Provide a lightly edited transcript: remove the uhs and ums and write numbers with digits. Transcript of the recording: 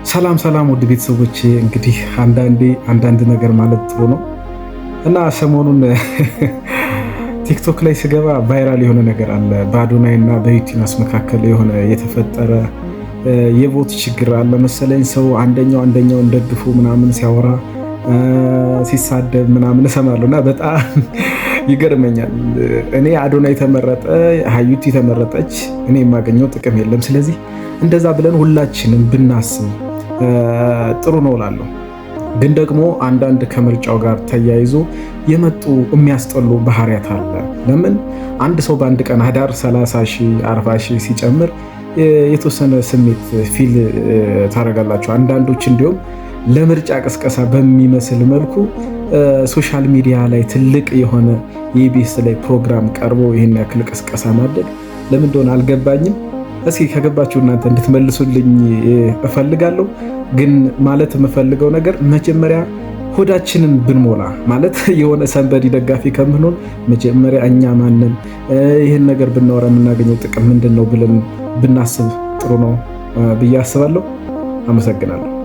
ሰላም ሰላም ውድ ቤተሰቦቼ፣ እንግዲህ አንዳንዴ አንዳንድ ነገር ማለት ጥሩ ነው እና ሰሞኑን ቲክቶክ ላይ ስገባ viral የሆነ ነገር አለ። በአዶናይ እና በዩቲናስ መካከል የሆነ የተፈጠረ የ vote ችግር አለ መሰለኝ። ሰው አንደኛው አንደኛውን ደግፎ ምናምን ሲያወራ ሲሳደብ ምናምን እሰማለሁ እና በጣም ይገርመኛል። እኔ አዶናይ ተመረጠ፣ ሀዩቲ ተመረጠች፣ እኔ የማገኘው ጥቅም የለም። ስለዚህ እንደዛ ብለን ሁላችንም ብናስብ ጥሩ ነው እላለሁ። ግን ደግሞ አንዳንድ ከምርጫው ጋር ተያይዞ የመጡ የሚያስጠሉ ባህሪያት አለ። ለምን አንድ ሰው በአንድ ቀን አዳር 30 ሺህ 40 ሺህ ሲጨምር የተወሰነ ስሜት feel ታደርጋላችሁ። አንዳንዶች እንዲሁም ለምርጫ ቅስቀሳ በሚመስል መልኩ social media ላይ ትልቅ የሆነ የኢቢኤስ ላይ ፕሮግራም ቀርቦ ይህን ያክል ቅስቀሳ ማድረግ ለምን እንደሆነ አልገባኝም። እስኪ ከገባችሁ እናንተ እንድትመልሱልኝ እፈልጋለሁ። ግን ማለት የምፈልገው ነገር መጀመሪያ ሆዳችንን ብንሞላ፣ ማለት የሆነ somebody ደጋፊ ከምንሆን መጀመሪያ እኛ ማንን፣ ይህን ነገር ብናወራ የምናገኘው ጥቅም ምንድን ነው ብለን ብናስብ ጥሩ ነው ብዬ አስባለሁ። አመሰግናለሁ።